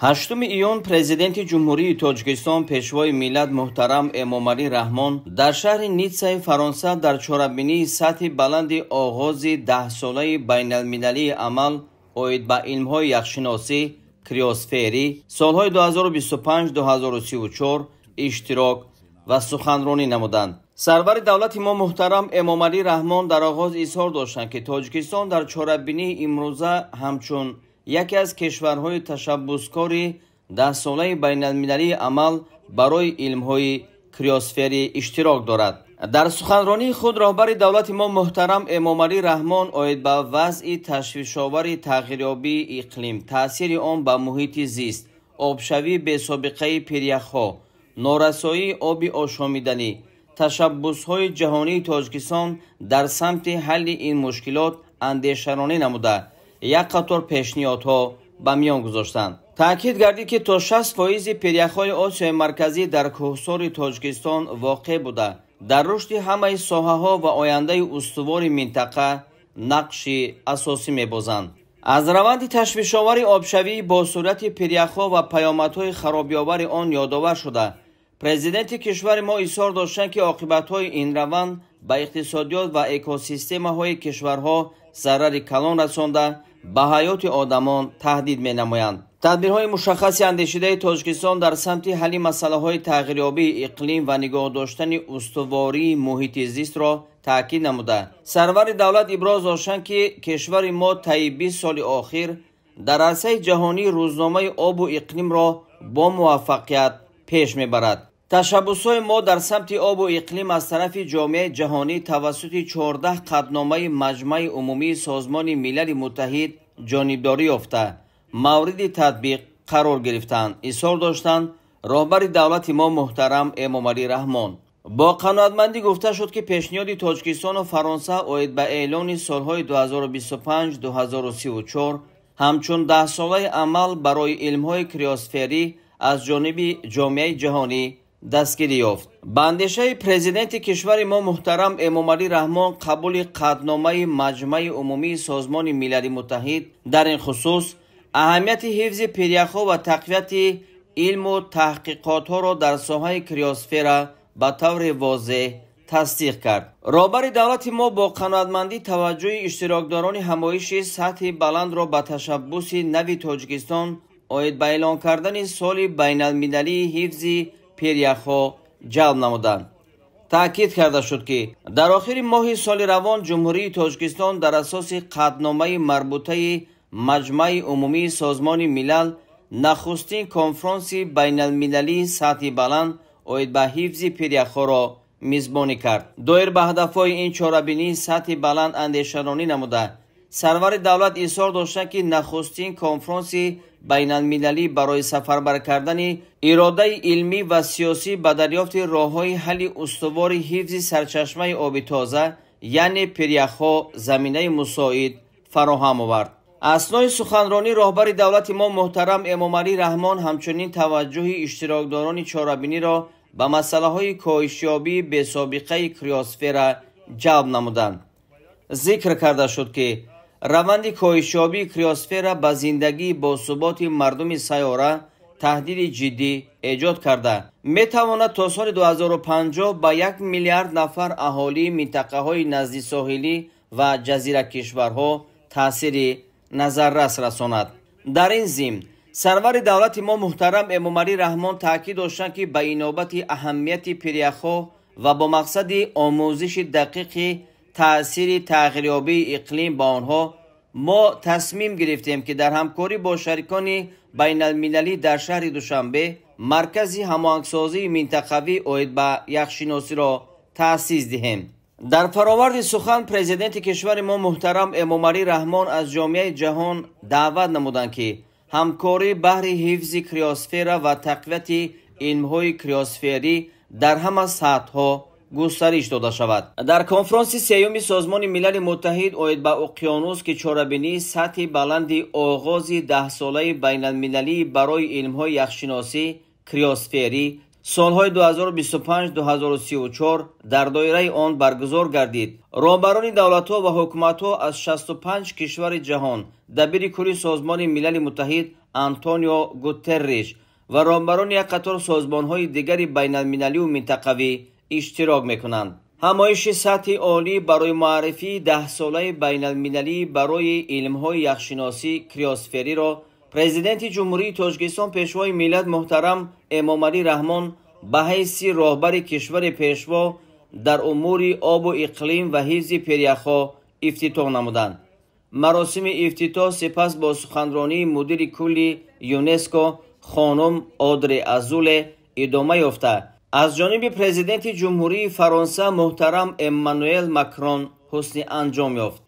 8 июн Президенти Ҷумҳурии Тоҷикистон, Пешвои миллат муҳтарам Эмомалӣ Раҳмон дар шаҳри Ниццаи Фаронса дар чорабинии сатҳи баланди оғози 10-солаи байналмилалии амал оид ба илмҳои яхшиносӣ криосферӣ солҳои 2025-2034 иштирок ва суханронӣ намуданд. Сарвари давлати мо муҳтарам Эмомалӣ Раҳмон дар оғоз изҳор доштанд, ки Тоҷикистон дар чорабинии имрӯза ҳамчун яке аз кишварҳои ташаббускори 10-солаи байналмилалии амал барои илмҳои криосферӣ иштирок дорад. Дар суханронии худ роҳбари давлати мо муҳтарам Эмомалӣ Раҳмон оид ба вазъи ташвишовари тағйирёбии иқлим, таъсири он ба муҳити зист, обшавии бесобиқаи пиряхҳо, норасоии оби ошомиданӣ, ташаббусҳои ҷаҳонии Тоҷикистон дар самти ҳалли ин мушкилот андешаронӣ намуда, як қатор пешниҳодҳо ба миён гузоштанд. Таъкид гардид, ки то 60% пиряхҳои Осиёи Марказӣ дар кӯҳсори Тоҷикистон воқеъ буда, дар рушди ҳамаи соҳаҳо ва ояндаи устувори минтақа нақши асосӣ мебозанд. Аз раванди ташвишовари обшавӣ бо суръати пиряхҳо ва паёмадҳои харобиовари он ёдовар шуда, Президенти кишвари мо изҳор доштанд, ки оқибатҳои ин раванд ба иқтисодиёт ва экосистемаҳои кишварҳо зарари калон расонда, ба ҳаёти одамон таҳдид менамоянд. Тадбирҳои мушаххаси андешидаи Тоҷикистон дар самти ҳалли масъалаҳои тағйирёбии иқлим ва нигоҳ доштани устувории муҳити зистро таъкид намуда, сарвари давлат иброз доштанд, ки кишвари мо таи 20 соли охир дар арсаи ҷаҳонии рӯзномаи обу иқлимро бо муваффақият пеш мебарад. Ташаббусҳои мо дар самти обу иқлим аз тарафи ҷомеаи ҷаҳонӣ тавассути 14 қатъномаи Маҷмаи Умумии Созмони Милали Муттаҳид ҷонибдорӣ ёфта, мавриди татбиқ қарор гирифтанд, изҳор доштанд роҳбари давлати мо муҳтарам Эмомалӣ Раҳмон. Бо қаноатмандӣ гуфта шуд, ки пешниҳоди Тоҷикистону Фаронса оид ба эълони солҳои 2025-2034 ҳамчун 10-солаи амал барои илмҳои криосферӣ аз ҷониби ҷомеаи ҷаҳонӣ дастгирӣ ёфт. Ба андешаи президенти кишвари мо муҳтарам Эмомалӣ Раҳмон, қабули қатъномаи Маҷмаи Умумии Созмони Милали Муттаҳид дар ин хусус аҳамияти ҳифзи пиряхҳо ва тақвияти илму таҳқиқотҳоро дар соҳаи криосфера ба таври возеҳ тасдиқ кард. Роҳбари давлати мо бо қаноатмандӣ таваҷҷӯҳи иштирокдорони ҳамоиши сатҳи баландро ба ташаббуси нави Тоҷикистон оид ба эълон кардани соли байналмилалии ҳифзи пиряхҳо ҷалб намуданд. Таъкид карда шуд, ки дар охири моҳи соли равон Ҷумҳурии Тоҷикистон дар асоси қатъномаи марбутаи Маҷмаи Умумии Созмони Милал нахустин конфронси байналмилалии сатҳи баланд оид ба ҳифзи пиряхҳоро мизбонӣ кард. Доир ба ҳадафҳои ин чорабинии сатҳи баланд андешаронӣ намуда, сарвари давлат изҳор доштанд, ки нахустин конфронси байналмилалӣ барои сафарбар кардани иродаи илмӣ ва сиёсӣ ба дарёфти роҳҳои ҳалли устувори ҳифзи сарчашмаи оби тоза, яъне пиряхҳо, заминаи мусоид фароҳам овард. Аснои суханронӣ роҳбари давлати мо муҳтарам Эмомалӣ Раҳмон ҳамчунин таваҷҷӯҳи иштирокдорони чорабиниро ба масъалаҳои коҳишёбии бесобиқаи криосфера ҷалб намуданд. Зикр карда шуд, ки раванди коҳишёбии криосфера ба зиндагии босуботи мардуми сайёра таҳдиди ҷиддӣ эҷод карда, метавонад то соли 2050 ба 1 миллиард нафар аҳолии минтақаҳои наздисоҳилӣ ва ҷазиракишварҳо таъсири назаррас расонад. Дар ин зимн сарвари давлати мо муҳтарам Эмомалӣ Раҳмон таъкид доштанд, ки ба инобати аҳамияти пиряхҳо ва бо мақсади омӯзиши дақиқи таъсири тағйирёбии иқлим ба онҳо мо тасмим гирифтем, ки дар ҳамкорӣ бо шарикони байналмилалӣ дар шаҳри Душанбе маркази ҳамоҳангсозии минтақавӣ оид ба яхшиносиро таъсис диҳем. Дар фароварди сухан президенти кишвари мо муҳтарам Эмомалӣ Раҳмон аз ҷомеаи ҷаҳон даъват намуданд, ки ҳамкорӣ баҳри ҳифзи криосфера ва тақвияти илмҳои криосферӣ дар ҳама сатҳҳо густариш дода шавад. Дар конфронси сеюми Созмони Милали Муттаҳид оид ба уқёнус, ки чорабинии сатҳи баланди оғози 10-солаи байналмилалӣ барои илмҳои яхшиносӣ криосферӣ солҳои 2025-2034 дар доираи он баргузор гардид, роҳбарони давлатҳо ва ҳукуматҳо аз 65 кишвари ҷаҳон, дабири кулли Созмони Милали Муттаҳид Антонио Гутерриш ва роҳбарони як қатор созмонҳои дигари байналмилалию минтақавӣ иштирок мекунанд. Ҳамоиши сатҳи олӣ барои муаррифии даҳсолаи байналмилалӣ барои илмҳои яхшиносӣ криосфериро Президенти Ҷумҳурии Тоҷикистон, Пешвои миллат муҳтарам Эмомалӣ Раҳмон ба ҳайси роҳбари кишвари пешво дар умури обу иқлим ва ҳифзи пиряхҳо ифтитоҳ намуданд. Маросими ифтитоҳ сипас бо суханронии мудири кулли ЮНЕСКО хонум Одри Азуле идома ёфта, аз ҷониби Президенти Ҷумҳурии Фаронса муҳтарам Эммануэл Макрон ҳусни анҷом ёфт.